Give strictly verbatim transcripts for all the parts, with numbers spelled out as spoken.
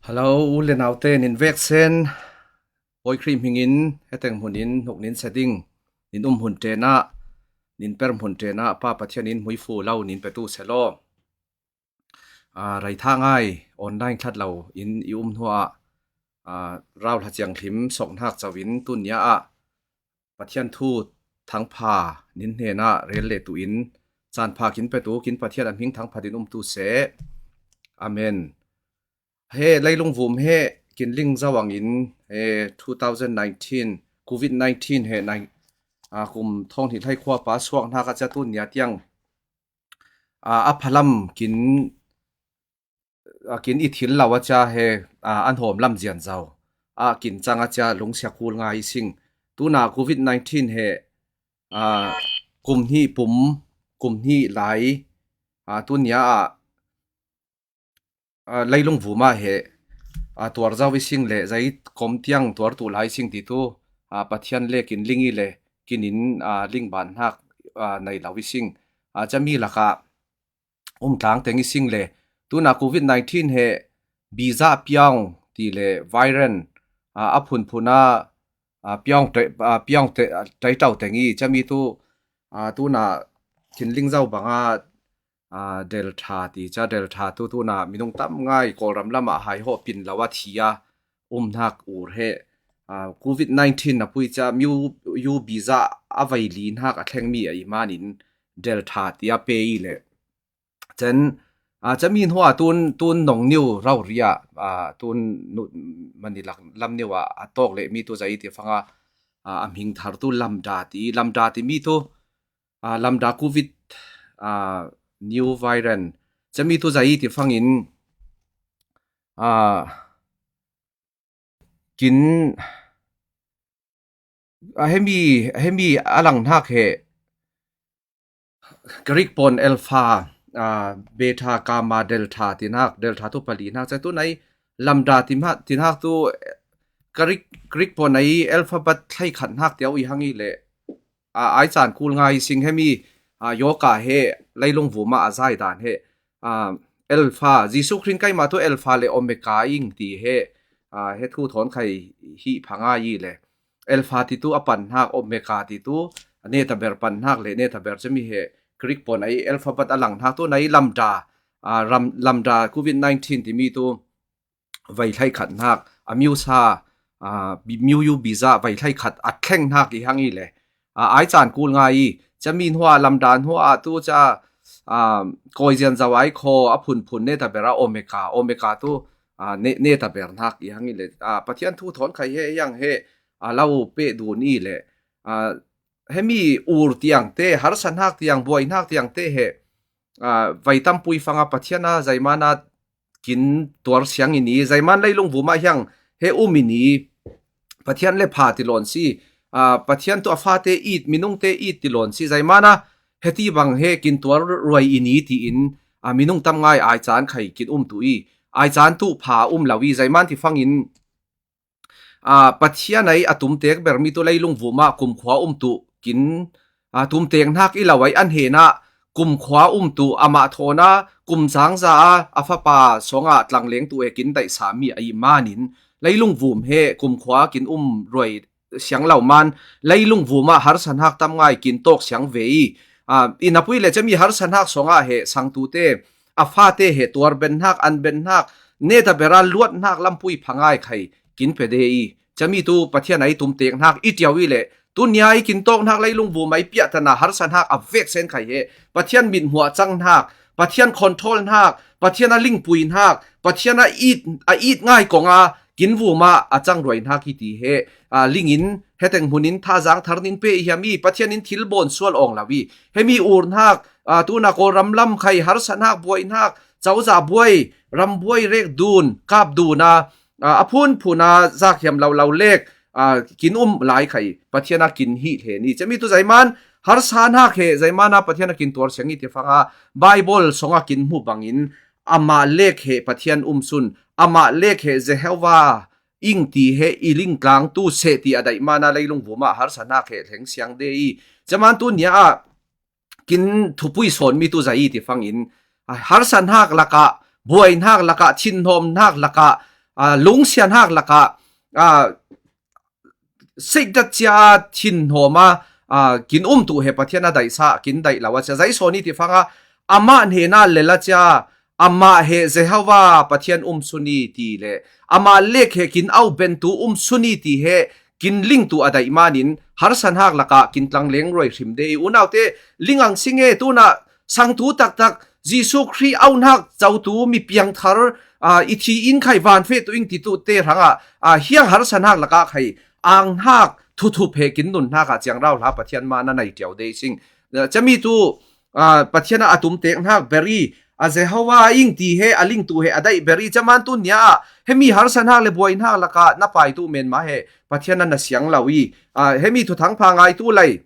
Hello, u le naute, nin vek sen. Pawi Khrih hmingin heteng hmunin hnuk nin se ding, nin um hmun ṭenah, nin per hmun ṭenah Pa Pathianin hmuifu lo nin petu selaw. Aa, rei tha ngai, online thlat lo in i um hnuah, aa, rauhla cianghlim sawknak co in tun nia ah Pathian thu thangpha nin hnenah rel le tuin caan pha kin petu kin Pathian a hming thangpha din umtu seh. Amen. He leilung vum he kin ling zo angin he two thousand nineteen covid nineteen he nai, a, kum thawng hnih hlei khua pa suak hnak a cia tun nia tiang, a, a phalam kin, a, kin i thil lo a cia he, a, an hawm lam zian zo a kin cang a cia lungsia kul ngai i sing. Tuna covid nineteen he, a, kum hnih pum, kum hnih lai, a, tun nia ah, a, leilung vum ah he, a, tuar zo i sing le zei kom tiang tuar tu lai sing ti tu, a, Pathian le kin ling i le kin in, a, ling ban hnak, a, nei lo i sing. A, cami lakah um tlang teng i sing le tuna covid nineteen he biza piang ti le viren, a, a phunphun a, a, piang te, a, piang te, a, tei tau teng i cami tu, a, tuna thinling zo banga, a, Delta ti ca Delta tu tuna minung tam ngai Kawlram lamah hai hawh pin lo a thi a um hnak ur he, a, covid nineteen a pui ca miu yu biza a vai li hnak a thlengmi a i manin Delta ti a pe i le. Cen, a, cami hnuah tun, tun nong niu rauria, a, tun nu, mani lak lam niu ah a tawk le mi tu zai ti fanga, a, a hming thar tu lamda ti, lamda ti mi tu, a, lamda covid, a, new variant. Cami tu zai ti fangin, a, kin, a, hemi, hemi a lang hnak he Greek pawn alpha, a, beta, gamma, delta ti hnak, delta tu pali hnak. Catu nai lamda ti hnak, ti hnak tu Greek, Greek pawn ai alphabet thlei khat hnak tiau i hang i le, a, ai caan kul ngai sing hemi, a, yoga he leilung vuma a zai dan he, a, alpha, Jesu Khrih keimah tu alpha le omega ing ti he, a, he thu thawn khai hi pha ngai i le. Alpha ti tu a pan hnak, omega ti tu a neta ber pan hnak le neta ber cami he Greek pawn ai alphabet a lang hnak tu nai lamda, a, ram, lamda covid nineteen ti mi tu vai hlei khat hnak, a miusa, a, bi-, miu yu biza vai hlei khat a thleng hnak i hang i le. A, ai caan kul ngai i, cami hnuah, lamda hnuah tu ca, a, kawi zian zo ai khaw a phunphun neta bera omega, omega tu, a, ne-, neta ber hnak i hang i le. A, Pathian thu thawn khai he, yang he, a, lo peh dun i le. A, hemi ur tiang te, harsa hnak tiang, buai hnak tiang te he, a, vai tampui fanga Pathian a, zaimana kin tuar siang i ni, zaiman leilung vuma hiang he um i ni, Pathian le pha ti lawn si, a, Pathian tu a fate it, minung te it ti lawn si, zaimana heti bang he kin tuar ruai i ni tiin, a, minung tam ngai ai caan khai kin um tu i, ai caan tu pha um lo i, zaiman ti fangin, a, Pathian ai a tumtek ber mi tu leilung vuma kumkhua um tu kin, a, tumtek hnak i lo ai an hena kumkhua um tu amah thawn a kum zangza a, a fapa sawngah tlangleng tu e kin daihsa mi a i manin leilung vum he kumkhua kin um ruai siang lo man leilung vuma harsa hnak tam ngai kin tawk siang ve i, a, i napui le cami harsa hnak sawngah he sangtute a fate he tuar ben hnak, an ben hnak, neta bera luat hnak lampui pha ngai khai kin pe de i, cami tu Pathian ai tumtek hnak i tiau i le, tu nia i kin tawk hnak leilung vuma i piahtana harsa hnak a vek sen khai he, Pathian mit hmuah cang hnak, Pathian control hnak, Pathian a lingpui hnak, Pathian a it, a it ngai konga kin vuma a cang ruai hnak i ti he, a, lingin heteng hmunin thazang thar nin pe i hiam i, Pathian in thil bawn sual awng lo i, hemi ur hnak, a, tuna Kawlram lam khai harsa hnak buai hnak, cauza buai, ram buai rek dun, kap dun a, a, a phunphun a zak hiam lo lo lek, a, kin um lai khai Pathian a kin hi hle ni. Cami tu zaiman harsa hnak he, zaimana Pathian a kin tuar siang i ti fanga Bible songa kin hmu bangin amah lek he Pathian um sun, amah lek he Jehovah ing ti he i ling tlang tu seh ti a daih mana leilung vuma harsa hnak he thleng siang de i. Caman tu nia ah kin thupui sawn mi tu zai i ti fangin, a, harsa hnak lakah, buai hnak lakah, thinhawm hnak lakah, a, lungsianhak lakah, a, seikdat cia a thinhawm a, a, kin um tuh he Pathian a daihsa, kin daih lo a cia. Zaisawni ti fanga, amah hnena lel a cia, amah he Jehovah Pathian um suni ti le, amah lek he kin au bentu um suni ti he kin lingtu a daih manin, harsanhak lakah kin tlangleng ruai hrim de i unaute, lingang singe tuna sangtu taktak, Jesu Khrih auhnak cotu mi piangthar, a, i thi in khai vanfeh tu ing titu te hrangah, a, hiang harsanhak lakah khai, anghak thuthup he kin nunhnak ah ciangrau hla Pathian ma na nei tiau de sing. Cami tu, a, Pathian a a tumteknak beri, a, Jehovah ing ti he a lingtu he a daih beri, caman tu nia ah, hemi harsanhak le buainhak lakah na paitu menma he Pathian a na siang lo i, a, hemi thuthang pha ngaitu lai,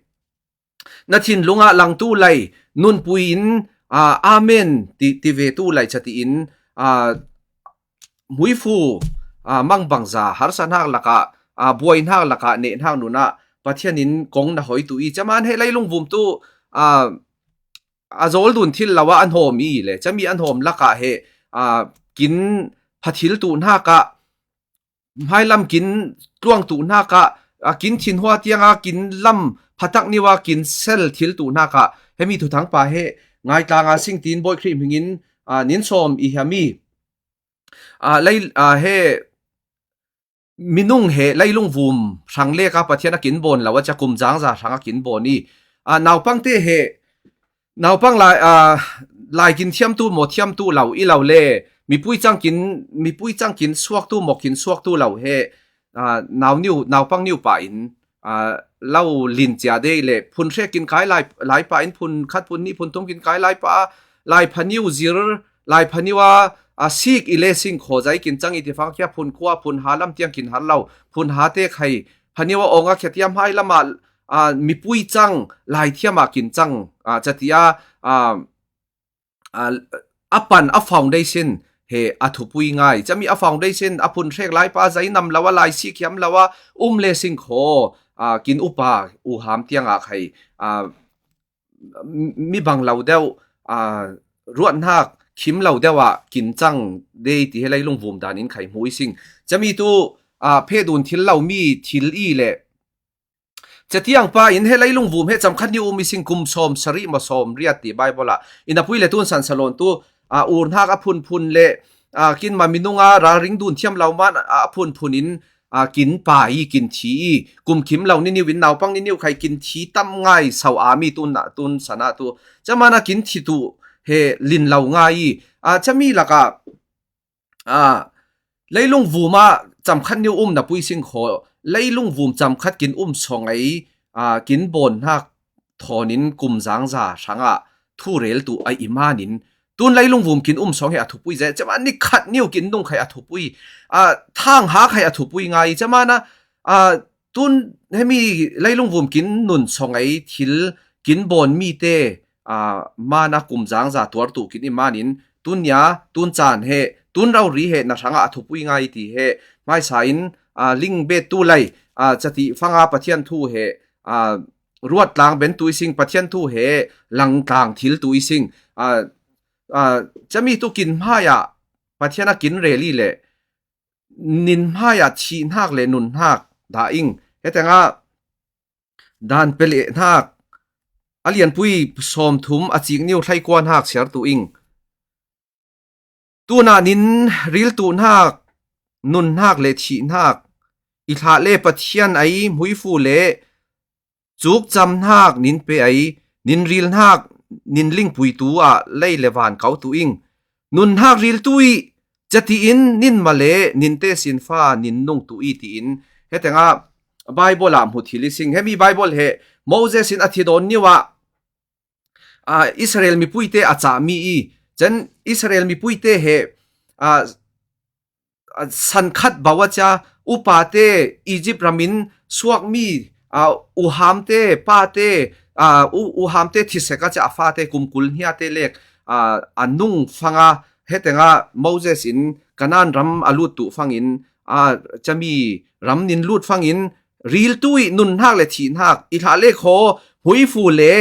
na thinlungah langtu lai, nunpui in, a, amen ti, ti ve tu lai catiin, a, muifu, a, mangbangza, harsanhak lakah, a, buainhak lakah, nehnhak nunah, Pathian in kong na hoitu i, caman he leilungvum tu, a, a zawldun thil lo a an hawm i le, cami an hawm lakah he, a, kin phathil tuhnakah, hmailam kin tluang tuhnakah, a, kin thinhua tianga kin lam phatak niua kin sel thil tuhnakah, hemi thuthang pa he, ngaitlanga singtin Bawi Khrih hmingin, a, nin sawm i hiami, a, lei, a, he, minung he leilungvum hrang leka Pathian a kin bawn lo a cia kum zangza hrang a kin bawn i, a, naupangte he, naupang lai, a, lai kin thiamtu maw thiamtu lo i lo le, mipui cang kin, mipui cang kin suaktu maw kin suaktu lo he, a, nau niu, naupang niu pa in, a, lo lin cia de le, phun hrek kin kai lai, lai pa in phun khat phun nih phun thum kin kai lai pa, lai phaniu zir, lai phaniu a, a sik i le sing khawzai kin cang i tifang kia phun khua, phun ha lam tiang kin har lo, phun ha te khai, phaniu a awng a khia tiam hai lamah, a, mipui cang, lai thiamah kin cang, a, catia, a, a, a pan a foundation he a thupui ngai. Cami a foundation a phun hrek lai pa zai nam lo a lai sik hiam lo a um le sing khaw, a, kin upa u ham tiangah khai, a, mi bang lo deuh, a, ruathnak khim lo deuh ah kin cang de ti he leilungvum danin khai hmu i sing. Cami tu, a, phe dun thil lo mi thil i le, catiang pa in he leilungvum he camkhat ni um i sing kum sawm sarih maw sawm riat ti Bible ah i na pui le tun sansalon tu, a, urhnak a phunphun le, a, kin ma minung a ralring dun thiam lo man a, a phunphun in, a, kin pa i kin thi i kum khim lo ni niu in naupang ni niu khai kin thi tam ngai sau a mi tun na, tun sana tu. Camana kin thi tu he lin lo ngai i, a, cami lakah, a, leilungvum ah camkhat niu um na pui sing khaw, leilungvum camkhat kin um sawng ei, a, kin bawnhnak thawnin kum zangza hrangah thu rel tu a i manin, tun leilungvum kin um sawng he a thupui zai, cama ni khat niu kin nung khai a thupui, a, thang ha khai a thupui ngai, camana, a, tun hemi leilungvum kin nun sawng ei thil kin bawn mi te, a, mana kum zangza tuar tu kin i manin, tun nia, tun caan he, tun rori he na hrangah a thupui ngai ti he, hmaisa in, a, ling bet tu lai, a, cati fanga Pathian thu he, a, ruat tlang ben tu i sing, Pathian thu he langtlang thil tu i sing, a, a, cami tu kin hmaiah Pathian a kin rel i le, nin hmaiah thihnak le nunhnak dah ing. Hetengah dan pelehnak a lianpui sawmthum a cik niu thlaikuahnak siar tu ing. Tuna nin riltuhnak, nunhnak le thihnak i hlah le Pathian ei hmuifu le cukcamhnak nin pe ei, nin rilhnak nin lingpui tu ah lei le van kau tu ing. Nunhnak riltu i, catiin nin ma le nin te sinfa nin nung tu i tiin. Hetengah Bible ah hmu thil i sing. Hemi Bible he Moses in a thi dawn niu ah, a, Israel mipuite a cahmi i, cen Israel mipuite he, a, a, sankhat bau a cia, upate Egypt ramin suakmi, a, uhamte, pate, a, u, uhamte thisek a cia a fate kumkul hniate lek, a, a nung fanga, hetenga Moses in Canaan ram a lut tu fangin, a, cami ram nin lut fangin, riltu i nunhnak le thihnak, i hlah le khaw, hmuifu le,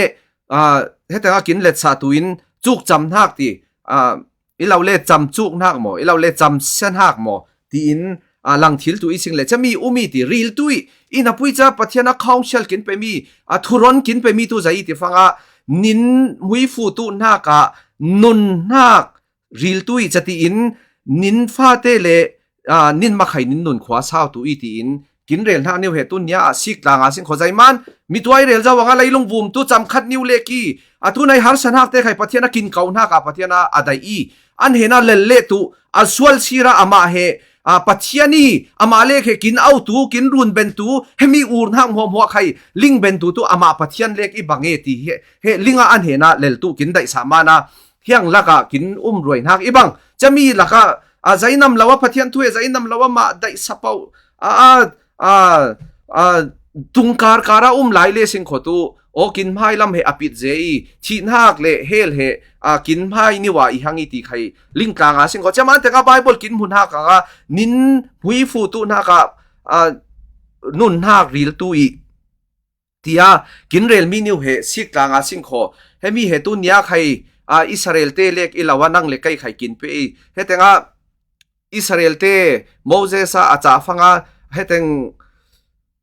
a, hetengah kin letsah tuin cukcamhnak ti, a, i lo le camcuknak maw, i lo le camsiahnak maw, tiin, a, lang thil tu i sing le, cami um i ti, ril tu i, i na pui ca Pathian a counsel kin pe mi, a, thuron kin pe mi tu zai i ti fanga, nin muifu tu hnak a, nun hnak ril tu i ca tiin, nin fate le, a, nin makhai nin nun khua sau tu i tiin, kin rel hnak niu he tu nia a sik tlanga sing kho zai man, mi tuai rel zau anga leilung vum tu cam khat niu le ki, a tu nai harsa hnak te khai Pathian a kin kau hnak a Pathian a a dai i, an hena lel le tu, a sual sira amah he, a, Pathian i, amah lek he kin au tu, kin run ben tu, hemi ur hnak hmuahhmuah khai, ling ben tu tu amah Pathian lek i bang e ti he, he linga an hena lel tu kin daih sa mana, hiang laka kin um ruai hnak i bang. Cami laka, a, zainam lo a Pathian thu he zainam lo a mah daih sa pau, a, a, a, a, tungkar kara um lai le sing kho tu, aw kin hmai lam he a pit ze i, thih hnak le hel he, a, kin hmai niwa i hang i ti khai, ling tlanga sing kho. Ciaman teka Bible kin hmu hnak anga, nin hmui fu tu hnak a, a, nun hnak ril tu i, tia, kin rel mi niu he, sik tlanga sing kho. Hemi he tu nia khai, a, Israel te lek i lo a nang le kai khai kin pe i. He tenga, Israel te Moses a a ca fanga, he teng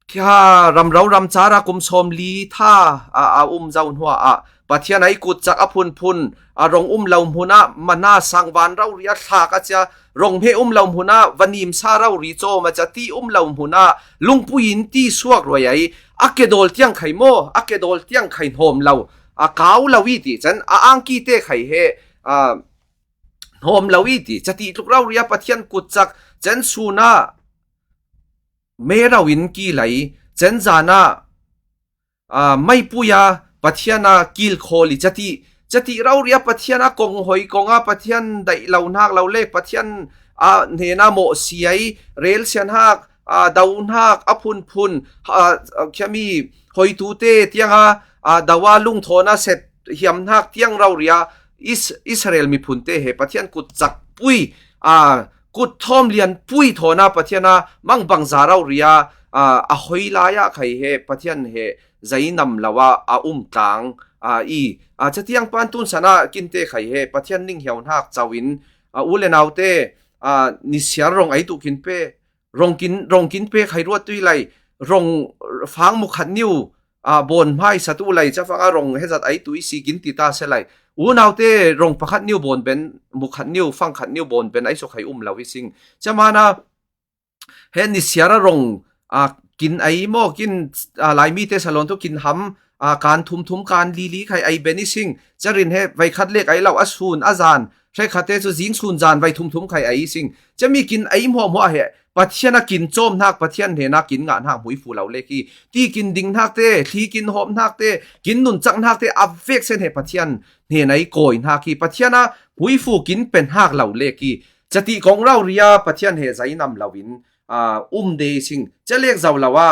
kia ramro ramcara kum sawm li tha a, a um zau hnua a Pathian a i kut cak a phunphun a rong um lo hmuna mana sangvan rauria thlak a cia rong he um lo hmuna vanim sa rauri cawm a cia ti um lo hmuna lungpui in ti suak ruai a i a kedawl tiang khai maw a kedawl tiang khai hnawm lo a kau lo i ti can a angki te khai he a hnawm lo i ti cati tluk rauria Pathian kut cak can suna merau in ki lai, cenzana, a, maipuia Pathian a kil kholi cati, cati rauria Pathian a kong hoi konga Pathian daih lo hnak lo le Pathian a hnena mawh siai, rel sian hak, a, do hnak, a phunphun, a, a, khiami hoitute tianga, a, do a lungthawna set hiam hnak tiang rauria Is-, Israel miphunte he Pathian kut cak pui, a, kut thawm lian pui thawna Pathian a mangbangza rauria, a, a hoi lai a khai he Pathian he zainam lo a, a um tlang, a, i, a, catiang pan tun sana kinte khai he Pathian ning hiau hnak cau in, a, u le naute, a, nisiar rong ai tu kin pe, rong kin, rong kin pe khai ruat tui lai, rong fang mu khat niu, a, bawn hmai sa tu lai, ca fanga rong he zat ai tu i si kin ti ta se lai. Unaute rong pakhat niu bawn ben, mu khat niu, fang khat niu bawn ben ai so khai um lo i sing. Ca mana, he nisiara rong, a, kin ai maw, kin, a, Laimi te salon tu kin ham, a, kan thum thum kan li li khai ai ben i sing. Carin he vai khat lek ai lo a sun a zan. Hre khat te cu zing sun zan vai thum thum khai ai i sing. Cami kin ai hmuahhmuah he Pathian a kin cawm hnak, Pathian hnena kin ngah hnak hmui fu lo lek i ti kin ding hnak te, thli kin hawm hnak te, kin nunchak hnak te a vek sen he Pathian hnena i kawi hnak i Pathian a hmui fu kin pen hnak lo lek i cati kong rauria Pathian he zainam lo in, a, um de i sing. Ca lek zau lo a,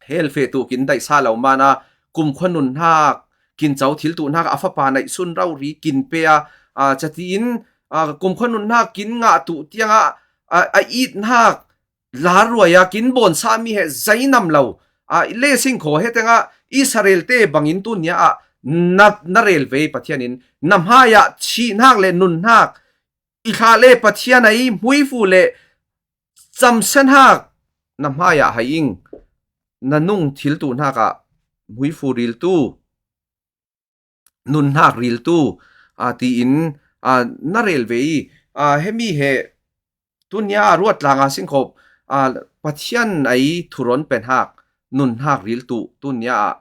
hel feh tu kin daih sa lo mana, kumkhua nun hnak, kin co thil tu hnak a fapa naih sun rauria kin pe a, a, cati in, a, kumkhua nun hnak kin ngah tu tianga, a, a it hnak, lar ruai a kin bawn sa mi he zainam lo, a, le sing kho he tenga Israel te bangin tu nia a, na, na rel ve Pathian in, na hmai a thih hnak le nun hnak, i thlah le Pathian a i hmui fu le camsen hak na hmai ah hai ing, na nung thil tu hnak ah hmui fu ril tu, nun hnak ril tu, a, tiin, a, na rel ve i, a, hemi he tunia a ruat langa singkhop, a, Pathian a i thuron pen hak, nun hnak ril tu tunia ah,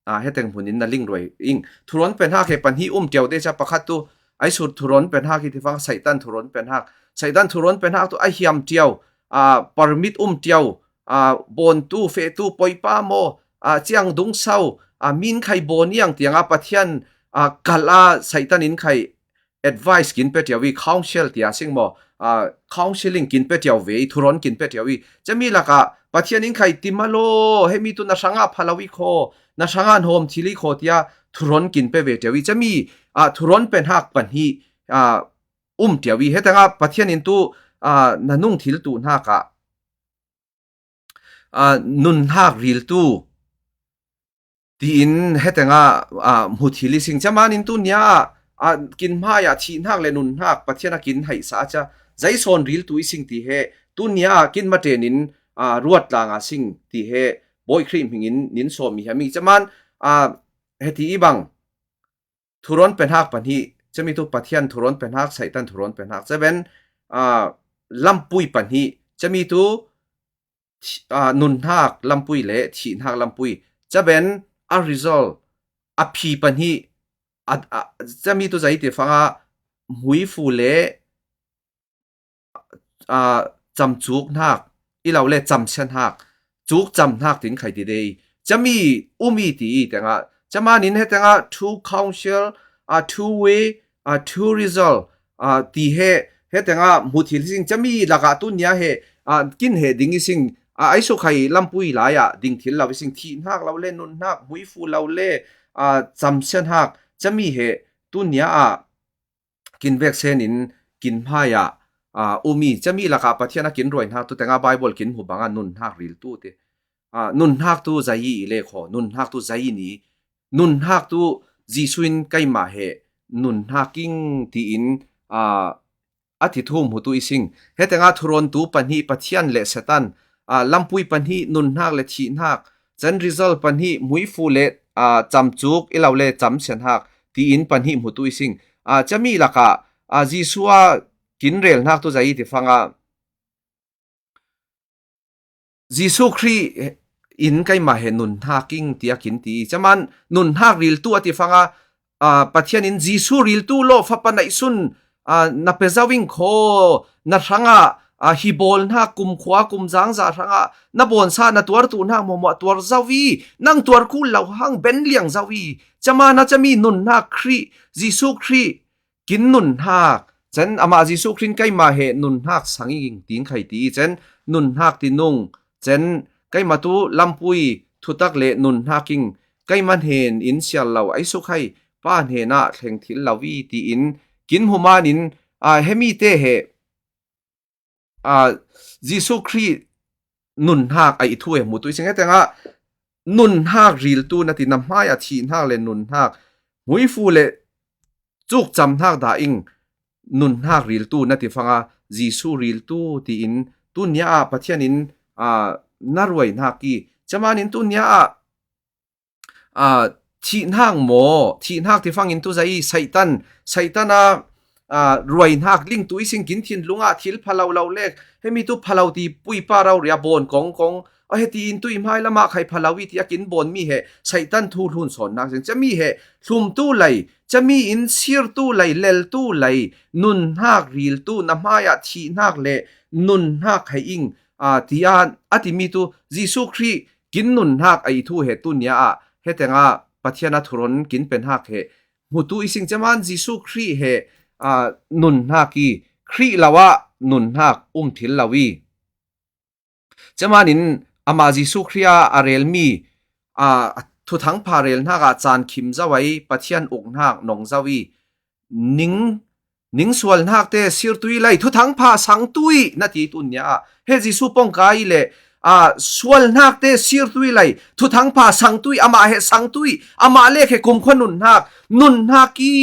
a, heteng hmun in na ling ruai ing. Thuron pen hak he pahnih um ṭiau te ca pakhat tu, ai sur thuron pen hak hi tifang Satan thuron pen hak. Satan thuron pen hak tu a hiam ṭiau, a, permit um ṭiau, a, bawn tu, feh tu, poipa maw, a, ciang dung sau, a, min khai bawn iang tianga Pathian, a, kal a Satan in khai advice kin pe ṭiau i, counsel tia sing maw, a, counseling kin pe ṭiau ve i, thuron kin pe ṭiau i. Cami lakah Pathian in khai ti ma law, hemi tu na hrangah pha lo i khaw, na hrangah hnawm thil i khaw tia thuron kin pe ve ṭiau i. Cami, a, thuron pen hak pahnih, a, um ṭiau i. Hetengah Pathian in tu, a, na nung thil tu hnakah, a, nun hnak ril tu tiin hetengah, a, hmu thil i sing. Ca manin tu nia, a, kin hmai ah thih hnak le nun hnak Pathian a kin haihsa a ca Zai sawn ril tu i sing ti he, tuni a kin ma tenin, a, ruat tlanga sing ti he, Bawi Khrih hmingin nin sawm i hiam i caman, a, heti i bang, thuron penhak pahnih, cami tu Pathian thuron penhak, Satan thuron penhak. Caben, a, lampui pahnih, cami tu, thi-, a, nunhak lampui le thihnhak lampui. Caben, a result, a phi pahnih, a, a, cami tu zai ti fanga, hmuifu le, a, camcuk hnak, i lo le camsia hnak, cuk cam hnak tin khai ti dei. Cami um i ti i tengah, camanin he tengah two counsel, a, two way, a, two result, a, ti he, he tengah hmu thil sing cami lakah tunia he, a, kin he ding i sing, a, ai sukhai lampui lai ah ding thil lo i sing, thih hnak lo le nun hnak, hmuifu lo le, a, camsia hnak, cami he tunia ah kin vek senin kin hmai ah, a, um i cami lakah Pathian a kin ruai hnak tu tengah Bible kin hmu bangah nun hnak ril tu te. A, nun hnak tu zai i le kho, nun hnak tu zai i ni, nun hnak tu Jesuh in keimah he nun hnak ing tiin, a, a ti thu hmu tu i sing. He tengah thuron tu pahnih Pathian le Satan, a, lampui pahnih nun hnak le thih hnak, can result pahnih hmuifu le, a, camcuk i lo le camsia hnak tiin pahnih hmu tu i sing. A, cami lakah, a, Jesuh a kin rel hnak tu zai i ti fanga, Jesuh Khrih in keimah he nun hnak ing tiakin ti i caman nun hnak ril tu a ti fanga, a, Pathian in Jesuh ril tu law fapa naih sun, a, na pe zau ing kho, na hrangah, a, hi bawl hnak kumkhua kumzang za hrangah na bawnsa na tuar tu hnak muahmuah tuar zau i, nang tuar kul lo hang ben liang zau i, caman a cami nun hnak Khrih, Jesuh Khrih, kin nun hnak, can amah Jesuh Khrih in keimah he nun hnak sang ing tin khai ti i can nun hnak ti nung, can keimah tu lampui thutak le nun hnak ing keimah hnen in sial lo ai sukhai pa hnenah thleng thil lo i tiin kin hmu manin, a, hemi te he, a, Jesuh Khrih nun hnak a i thu he hmu tu i sing he tengah nun hnak ril tu na ti na hmai a thih hnak le nun hnak hmuifu le cuk cam hnak dah ing nun hnak ril tu na ti fanga Jesuh ril tu tiin tunia ah Pathian in, a, na ruai hnak i camanin tunia ah, a, thih hnak maw, thih hnak ti fangin tu zai i Satan, Satan a, a, ruai hnak ling tu i sing kin thinlung ah thil phalo lo lek, hemi tu phalo ti puipa rauria bawn kongkong, a, heti in tu i hmai lamah khai phalo i ti a kin bawn mi he Satan thu hlun sawn hnak sing cami he hlum tu lai, cami in sir tu lai, lel tu lai, nun hnak ril tu na hmai ah thih hnak le nun hnak khai ing, a, tia a timi tu Jesuh Khrih kin nun hnak a i thu he tunia ah he tengah Pathian a thuron kin pe hnak he hmu tu i sing caman Jesuh Khrih he, a, nun hnak i Khrih lo ah nun hnak um thil lo i camanin amah Jesuh Khrih a a relmi, a, thuthang pha rel hnak ah caan khim zau ai Pathian uk hnak nong zau i ning, ning sual hnak te sir tu i lai, thuthang pha sang tu i na ti tunia ah he Jesuh pongka i le, a, sual hnak te sir tu i lai, thuthang pha sang tu i, amah he sang tu i, amah lek he kumkhua nun hnak, nun hnak i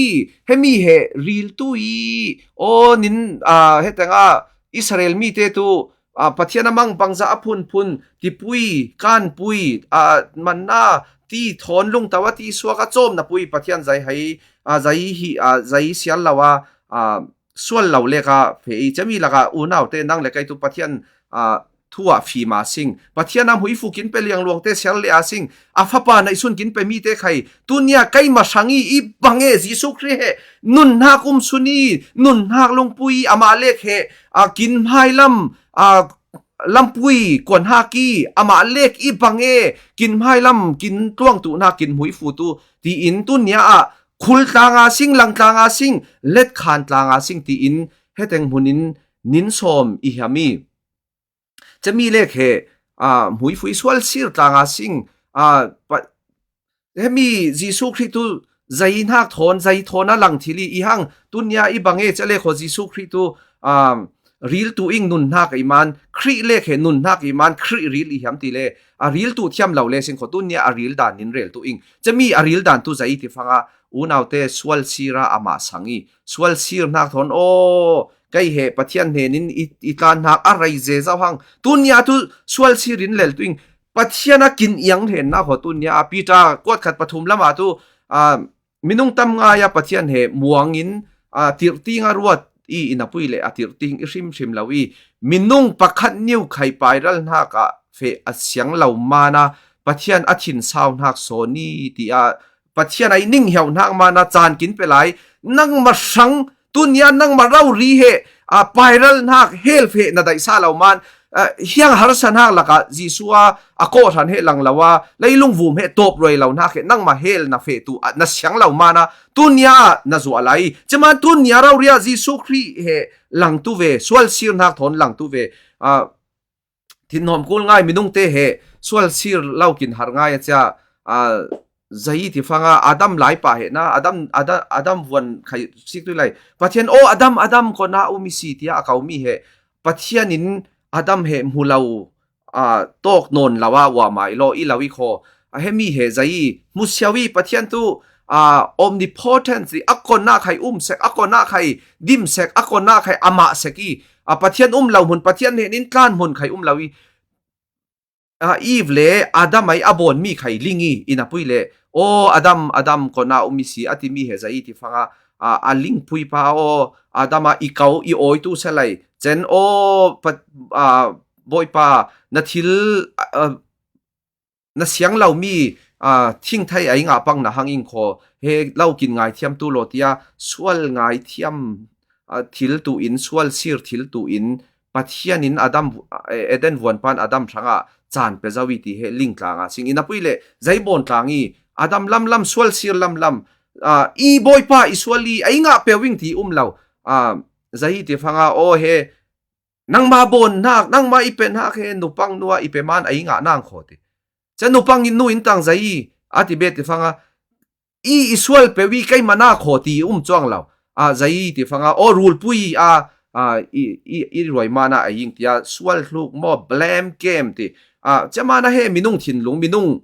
hemi he ril tu i, aw nin, a, he tengah Israel mi te tu, a, Pathian a mang bangzah a phunphun, tipui, kanpui, a, manna, ti thawn lungto a ti suak a cawmna pui Pathian zai hai, a, zai hi, a, zai sial lo a, a, sual lo lek a fe i cami lak a unau te nang le kei tu Pathian, a, thu ah fim a sing. Pathian a hmuifu kin pe liangluang te sial le a sing. A fapa naih sun kin pe mi te khai. Tunia keimah hrang i i bang e Jesuh Khrih he nun hnak um sun i, nun hnak lungpui i amah lek he, a, kin hmai lam, a, lampui kuan hak i amah lek i bang e, kin hmai lam, kin tluang tu hnak, kin hmuifu tu, tiin tunia ah khul tlanga sing, lang tlanga sing, let khan tlanga sing, tiin he teng hmun in nin sawm i hiam i. Cami lek he, a, hmuifu i sual sir tlanga sing, a, pa, hemi Jesuh Khrih tu zai hnak thawn, zai thawn a lang thil i, i hang tunia i bang e ca le kho Jesuh Khrih tu, um, ril tu ing nun hnak i man, Khrih lek he nun hnak i man, Khrih ril i hiam ti le, a ril tu thiam lo le sing kho tunia a ril dan nin rel tu ing. Cami a ril dan tu zai ti fanga, unau te sual sir a amah sang i, sual sir hnak thawn, aw, kei he Pathian hnenin i, i tlan hnak a rei zezau hang. Tunia tu sualsir in lel tu ing. Pathian a kin iang hlen nak haw tunia a Peter kuat khat pathum lama tu a minung tam ngai a Pathian he muangin a tirhting a ruat i, i napui le a tirhting i hrimhrim lo i, minung pakhat niu khai pairal hnak ah feh a siang lo mana Pathian a thinsau hnak sawn i ti a Pathian a i ning hiau hnak mana caan kin pe lai. Nangma hrang tunia nangma rori he a pairal hnak hel feh na daihsa lo man a, hiang harsa hnak lakah Jesuh a a kawhhran he lang lo a, leilung vum he tawp ruai lo hnak he nangma hel na feh tu a na siang lo mana tunia na zuah lai. Ceman tunia rori ah Jesuh Khrih he lang tu ve, sualsir hnak thawn lang tu ve. A, thinhawm kul ngai minung te he sualsir lo kin har ngai a cia, a, zei ti fanga Adam laipa he na, Adam, Adam, Adam vuan khai sik tu lai. Pathian, "O Adam, Adam, kona um i si," tia a kau mi he Pathian in Adam he hmu lo, a, tawk nawn lo a uamai law i lo i khaw. A hemi he zei hmu siau i Pathian tu, a, omnipotent i a kona khai um sek, a kona khai dim sek, a kona khai amah sek i, a, Pathian um lo hmun, Pathian hnenin tlan hmun khai um lo i, a, Eve le Adam ai a bawn mi khai ling i, i napui le, "O Adam, Adam, kona um i si," a ti mi he zei ti fanga, a, a lingpui pa, "O Adam, a i kau i awi tu se lai, cen, o pa, a, Bawipa, na thil, a, a, na siang lo mi, a, thingthei ai ngah pang na hang ing khaw, he lo kin ngaithiam tu law," tia sual ngaithiam, a, thil tu in, sualsir thil tu in, Pathian in Adam, a, Eden vuan pan Adam hrangah caan pe zo i ti he ling tlanga sing i napui le zei bawn tlang i, Adam lamlam, sualsir lamlam, a, i Bawipa i sual i, ei ngah peuh ing ti um lo, a, zei ti fanga, "O he, nangma bawn hnak, nangma i pe hnak he nupang nua i pe man ei ngah nang khaw," ti. Cia nupang in nu in tang zei a ti bet ti fanga, "I, i sual peuh i keimah na khaw," ti um cuang lo. A, zei ti fanga, "O rulpui a, a, i, i, i ruai mana a ing," tia sual hluk maw, blame game ti. A, cia mana he minung thinlung, minung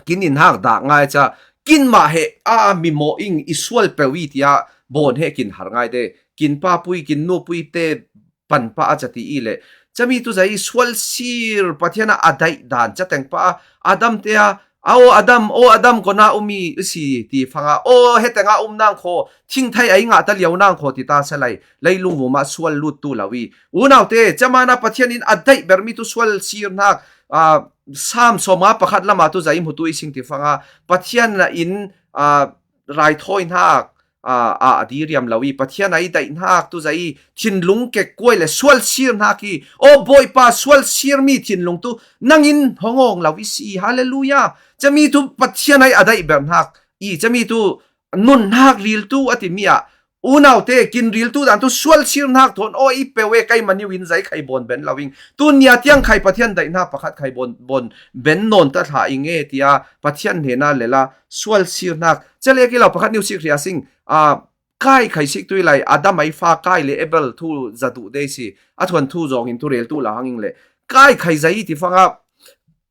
kin in hak dak ngai cia, kin mah he a mi maw ing i sual peuh i tia bawn he kin har ngai de, kin papui, kin nupui te pan pa a ca ti i le. Cami tu zei sualsir Pathian a a daih dan ca teng pa a, Adam te a, "A, o Adam, o Adam, kona um i si," ti fanga, "O, he tenga um nang khaw, thingthei ai ngah ta liau nang khaw," ti ta se lai, leilung vuma sual lut tu lo i. Unaute, camana Pathian in a daih bermi tu sualsir hnak, a, Sam sawmnga pakhat lama tu zei hmu tu i sing ti fanga, Pathian na in, a, raithawi hnak, a, a, a diriam lo i, Pathian a i daih hnak tu zei thinlung kekkuai le sualsir hnak i, "O Bawipa, sualsir mi thinlung tu nangin hong awng lo i si, halleluia." Cami tu Pathian a i a daih ber hnak i, cami tu nun hnak ril tu a ti mi ah, unaute, kin ril tu dan tu sualsir hnak thawn aw i peuh e, keimah niu in zei khai bawn ben lo ing. Tunia tiang khai Pathian daih hnak pakhat khai bawn, bawn ben nawn ta thla ing e, tia Pathian hnena lela sualsir hnak. Cia le ki lo pakhat niu sik hria sing, a, Kai khai sik tu i lai, Adam ai fa Kai le Abel thu za duh dei si, a thuan thu zawng in tu rel tu la hang ing le. Kai khai zei ti fanga,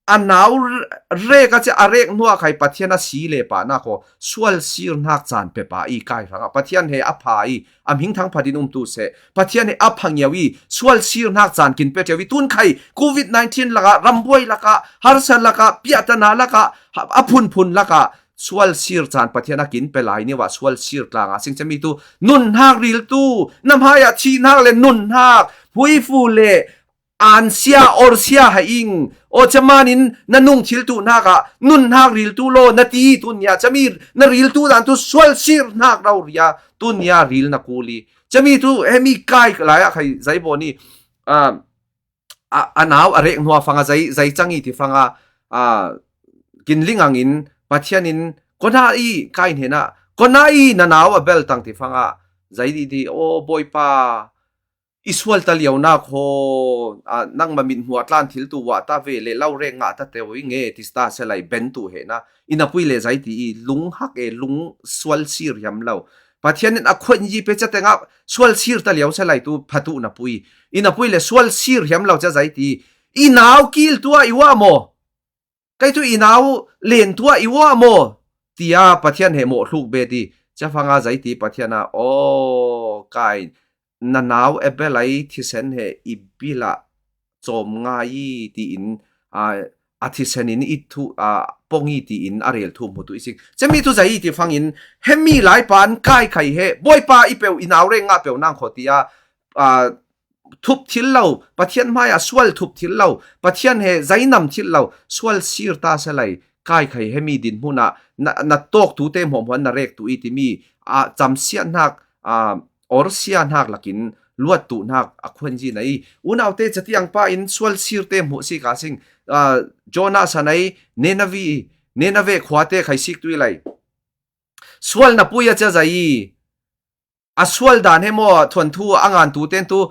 a nau rek a cia a rek hnua khai Pathian a si le pa na khaw, sualsir hnak caan pe pa i Kai hrangah, Pathian he a pha i, a mingthang phatin um tu seh, Pathian he a pha ngiau i, sualsir hnak caan kin pe ṭeu i, tun khai covid nineteen lakah, rambuai lakah, harsa lakah, piahtana lakah, a phunphun lakah, sualsir caan Pathian a kin pe lai niu ah sualsir tlanga sing cami tu, nun hnak ril tu, na hmai ah thih hnak le nun hnak, huifu le ansia, orsia hai ing. Aw, camanin na nung thil tu hnak ah nun hnak ril tu law, na ti tunia cami na ril tu dan tu sualsir hnak rauria tunia ril na kul i. Cami tu hemi Kai lai ah khai zei bawn i, a, a, a nau a rek hnua fanga zei, zei cang i ti fanga, a, kin ling angin Pathian in, "Kona i Kai hnena, kona i na nau Abel tang," ti fanga, zei di di, "O Bawipa, i sual ta liau na khaw, a, nangma mit hmuah tlan thil tu wah ta ve le, lo rek ngah ta teu i nge," ti ta se lai ben tu he na. I napui le zei ti i, lung hak e, lung sualsir hiam lo. Pathian in a khuan yi pe ca tengah sualsir ta liau se lai tu pha tu napui. I napui le sualsir hiam lo ca zei ti. I nau kil tu ah i wah maw? Kei tu i nau len tu ah i wah maw? Tia Pathian he mawh hluk be ti. Ca fanga zei ti Pathian a, "Aw, Kai, na nau Abel ai thisen he i bil ah cawm ngai i, tiin, a, a thisen in i thu, a, pong i, tiin a rel thu hmu tu i sing. Cemi tu zai i ti fangin, hemi laipa an kaikhai he, Bawipa i peuh, i nau reng ngah peuh nang khaw tia, a, thup thil lo, Pathian hmai a sual thup thil lo, Pathian he zainam thil lo, sual sir ta se lai, kaikhai hemi din hmuna, na, na tawk tu te hmuahhmuah na rek tu i timi, a, camsiat hnak, a, orsia hnak lakin luat tu hnak a khuan zi na i. Unaute catiang pa in sual sir te hmuh si ka sing, a, Jonah san ai Nineveh, Nineveh khua te khai sik tu i lai. Sual na pui a cia zai i, a sual dan he maw, thuanthu a ngan tu ten tu,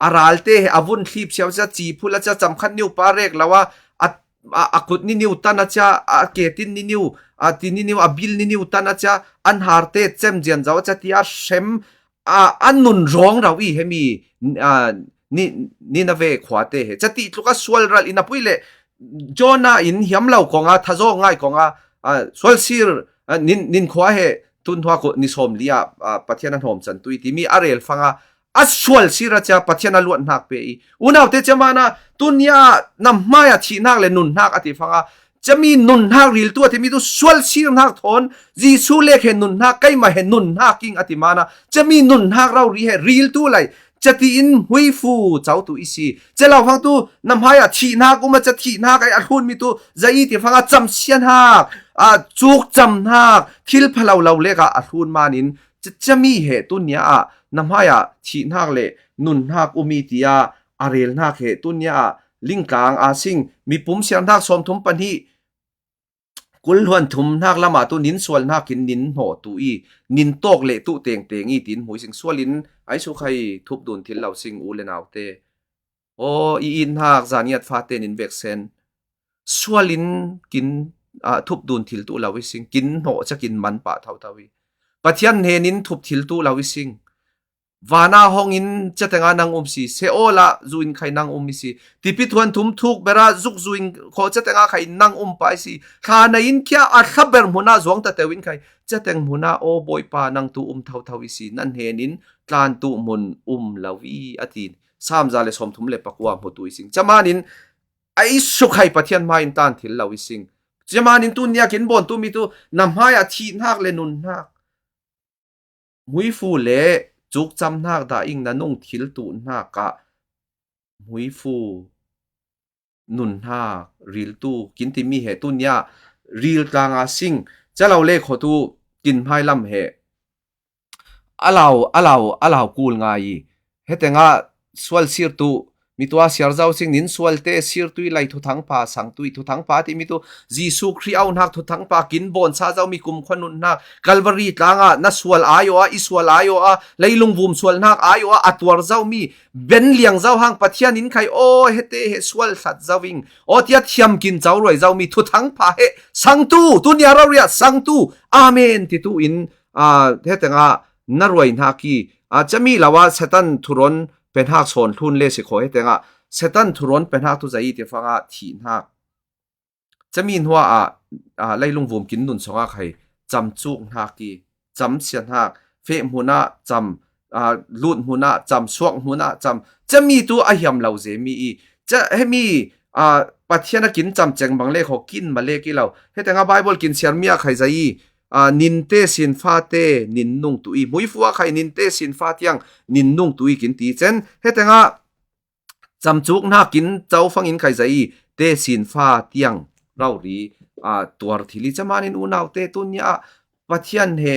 a ral te he a vun thlip siau cia, ci phul a cia, camkhat niu pa rek lo a, a, a, a kut ni niu tan a cia, a ketin ni niu, a ti ni niu, a bil ni niu tan a cia, an har te cem zian zau a cia, tia hrem, a, a nun rawng rau i hemi, a, ni, Nineveh khua te he. Cia ti tluk a sual ral in a pui le, Jonah in hiam lo kong a, thazaw ngai kong a, a, sual sir, a, nin, nin khua he, tun hua ko ni sawm li a, a, Pathian a hnawm can tu i timi a rel fang a, a sual sir a cia Pathian a luat hnak pe i. Unaute cia mana, tunia na hmai a thih hnak le nun hnak a ti fang a, cemi nun hnak ril tu a timi tu sual sir hnak thawn, Jesu lek he nun hnak, keimah he nun hnak ing a ti mana, cemi nun hnak rau ri he ril tu lai, cia tiin hmuifu cau tu i si. Cia lo fang tu, na hmai a thih hnak um a cia thih hnak ai a hlun mi tu, zai i ti fang a camsiat hnak, a cuk cam hnak, thil pha lo lo lek a a hlun manin, cia, cia mi he tunia ah, na hmai a thih hnak le nun hnak um i tia, a rel hnak he tunia ah, lingtlang a sing, mipum siar hnak sawm thum pahnih, kul hluan thum hnak lamah tu nin sual hnakin nin hnawh tu i, nin tawk leh tu tengteng i, tin hmui sing sual in ai sukha i, thup dun thil lo sing u le naute. Aw, i it hnak zaniat fate nin vek sen. Sual in kin, ah, thup dun thil tu lo i sing, kin hnawh cia kin man pah thotho i. Pathian hnen in thup thil tu lo i sing. Vana hong in cia teng a nang um si, Seol ah zu in khai nang um i si. Tipi thuan thum thuk bera zuk zu in khaw cia teng a khai nang um pa i si. Thla na in kia a thla ber hmun ah zuang ta teu in khai. Cia teng hmun ah, aw Bawipa, nang tu um thotho i si. Nan hnen in tlan tu hmun um lo i, a ti. Sam za le sawm thum le pakua hmu tu i sing. Cia manin ai sukha i, Pathian hmai in tlan thil lo i sing. Cia manin tunia kin bawn tu mi tu, na hmai a thih hnak le nun hnak, hmuifu le cuk cam hnak dah ing na nung thil tu hnak ah hmuifu nun hnak ril tu kin timi he tunia ril tlang a sing, cia lo le khaw tu kin hmai lam he a lau, a lau, a lau kul ngai i. He teng a sual sir tu, mi tua siar zau sing, nin sual te sir tu i lai, thuthang pa sang tu i, thuthang pa ti mi tu, Jesu Khrih au hnak thuthang pa kin bawn sa zau mi, kumkhua nun hnak, Kalvari tlang ah na sual ai aw a, i sual ai aw a, leilung vum sual hnak ai aw a, a tuar zau mi, ben liang zau hang Pathian in khai, aw, he te he sual hlat zau ing, aw, tia thiam kin cau ruai zau mi, thuthang pa he sang tu, tunia rau ria sang tu, amen, ti tu in, a, he teng a na ruai hnak i, a, cia mi lo a Satan thuron pe hnak sawn hlun le si khaw, he teng a Satan thuron pe hnak tu zai i ti fang a thih hnak. Cia mi hnuah a, a, leilung vum kin nun song a khai cam cuk hnak i, cam sia hnak, feh hmun ah cam, a, lut hmun ah cam, suak hmun ah cam, cia mi tu a hiam lo ze mi i, cia he mi, a, Pathian a kin cam ceng bang le khaw kin ma le ki lo. He teng a Bible kin siar mi a khai zai i, a, nin te sin fa te nin nung tu i, hmuifu a khai nin te sin fa tiang nin nung tu i kin ti cen. He teng a cam cuk hnak kin cau fang in khai zai i, te sin fa tiang rau ri, a, tuar thil i, cia manin unaute tunia Pathian he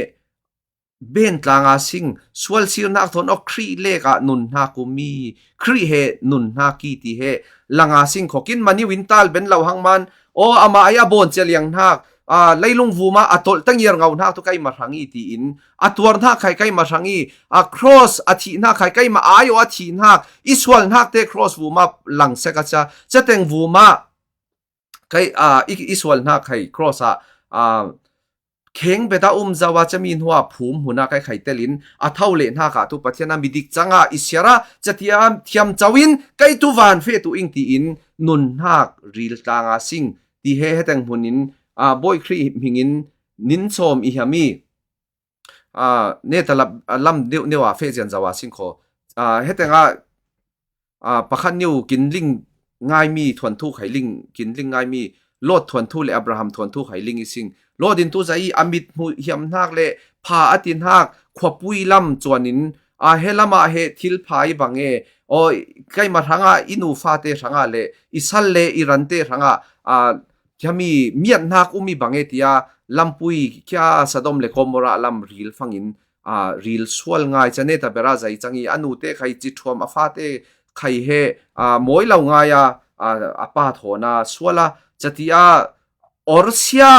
ben tlang a sing, sual sir hnak thawn aw Khrih lek ah nun hnak um i, Khrih he nun hnak i ti he lang a sing khaw kin maniu in tal ben lo hang man, aw, amah ai a bawn cia liang hnak, a, leilung vum ah a tolh ta ngiar ngau hnak tu keimah hrang i tiin, a tuar hnak khai keimah hrang i, a cross a thih hnak khai keimah ai aw a thih hnak, i sual hnak te cross vum ah lang sek a cia, cia teng vum ah kai, a, i, i sual hnak khai cross ah, a, kheng bet a um zau a cia mi hnuah phum hmun ah kai khai tel in, a tho le hnak ah tu Pathian a midik cang ah i siar a, cia tia thiam cau in kai tu van fe tu ing tiin nun hnak ril tlang a sing ti he, he teng hmun in, a, Bawi Khrih hming in nin sawm i hiam i, a, neta lam, a, lam deuh neu a feh zian zau a sing khaw, Aa, hetengah, aa, pakhat niu kinling ngaimi thuanthu khailing, kinling ngaimi Lot thuanthu le Abraham thuanthu khailing i sing. Lot in tu zai a mit hmu hiam hnak le pha a ti hnak khuapui lam cuanin, aa, he lamah he thil pha i bang e, aw, keima hrangah i nu fate hrangah le i sal le i rante hrangah, aa, khami miat hnak um i bang e tia lampui kia Sodom le Gomorrah lam ril fangin, aa, ril sual ngai. Ca neta bera zai cang i a nute khai ci thuam a fate khai he, aa, mawi lo ngai a, aa, a pa thawn a sual a, ca ti a orsia,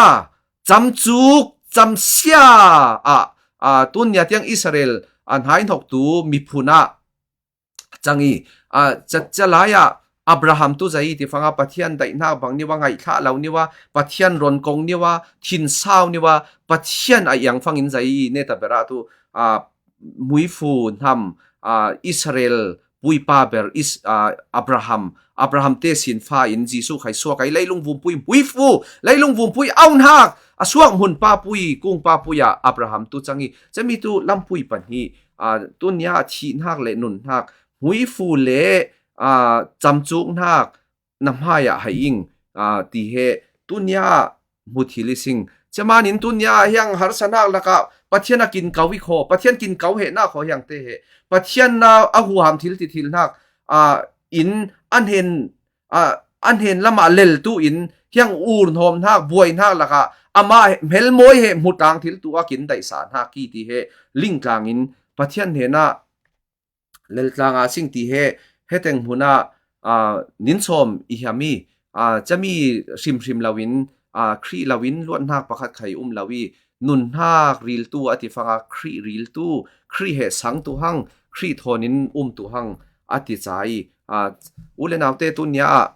camcuk, camsia ah, aa, tun nia tiang Israel a hnai hnoktu miphun ah cang i, aa, ca, ca lai ah Abraham tu zai i ti fanga Pathian daihnak bang niwa ngaihthlah lo niwa, Pathian ronkong niwa, thinsau niwa, Pathian a iang fangin zai i neta bera tu, aa, muifu hnam, aa, Israel puipa ber is, aa, Abraham, Abraham te sinfa in Jesuh khai suak ai leilung vumpui muifu, leilung vumpui auhnak a suak hmun papui, kung papui ah Abraham tu cang i, cami tu lampui pahnih, aa, tunia thihnak le nunhnak, muifu le, aa, camcuknak na hmai ah hai ing, aa, ti he tunia hmu thil i sing. Camanin tunia hiang harsanak lakah Pathian a kin kau i khaw, Pathian kin kau he na khaw hiang te he, Pathian na a huham thil ti thil hnak, aa, in an hen, aa, an hen lamah lel tu in hiang ur hnawm hnak, buai hnak lakah amah hmelmawi he hmutang thil tu a kin daihsa hnak ki ti he lingtlangin Pathian hnenah leltlang a sing ti he, heteng hmunah, aa, nin sawm i hiam i, aa, cami hrimhrim loin, aa, Khrih loin luatnak pakhat khai um lo i, nunhnak riltu a ti fanga Khrih riltu, Khrih he sangtu hang, Khrih thawnin umtu hang a ti ca i, aa, u le naute tunia ah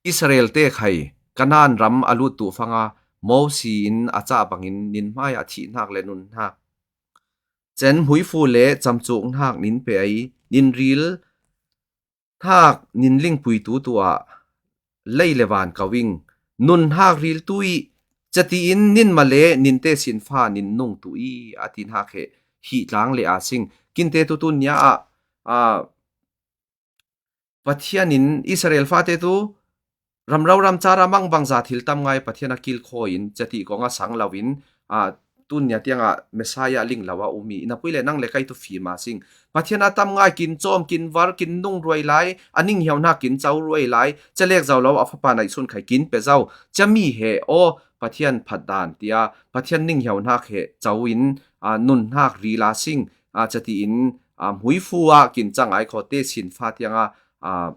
Israel te khai Kanaan ram a luttu fanga Mosi in a cah bangin nin hmai ah thihnak le nunhnak, cen muifu le camcuknak nin pe ai, nin ril hnak nin lingpuitu tu ah lei le van ko ing, nunhnak riltu i, cati in nin male nin te sinfa nin nungtu i a ti hnak he hih tlang le a sing. Kinte tu tunia ah, aa, Pathian in Israel fate tu ramro ramcar a mangbangza thil tam ngai Pathian a kilkhaw in cati kong a sang loin, aa, tunia tiangah Messiah ling lo a um i, na pui le nang le kai tu fim a sing. Pathian a tam ngai kin cawm, kin var, kin nung ruai lai, a ning hiau hnak kin co ruai lai, ca lek zo lo a fapa naih sun khai kin pe zo. Cami he aw Pathian phatdan tia Pathian ning hiau hnak he co in, aa, nunhnak ril a sing, aa, cati in, aa, muifu ah kin cang ai khaw te sinfa tianga, aa,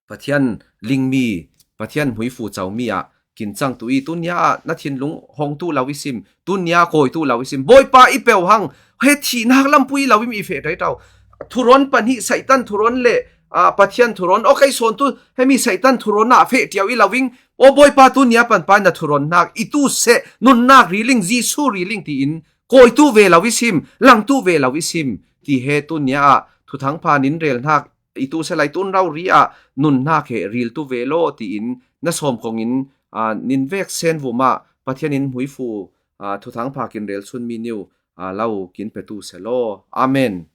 Pathian lingmi, Pathian muifu comi ah kin cang tu i, tunia ah na thinlung hong tu lo i sim, tunia kawi tu lo i sim, Bawipa i peuh hang, he thihnak lampui lo im i feh daitau. Thuron pahnih Satan thuron le, aa, Pathian thuron, aw kei sawn tu, hemi Satan thuron ah feh tiau i lo ing, aw Bawipa tunia panpai na thuronnak i tu seh, nunnak riling, Jesuh riling tiin, kawi tu ve lo i sim, lang tu ve lo i sim, ti he tunia ah thuthang pha nin rel hnak i tu se lai tun rori ah nunhnak he ril tu ve law tiin na sawm kongin, aa, nin vek sen vum ah Pathian in muifu, aa, thuthang pha kin rel sunmi niu, aa, lo kin pe tu se law. Amen.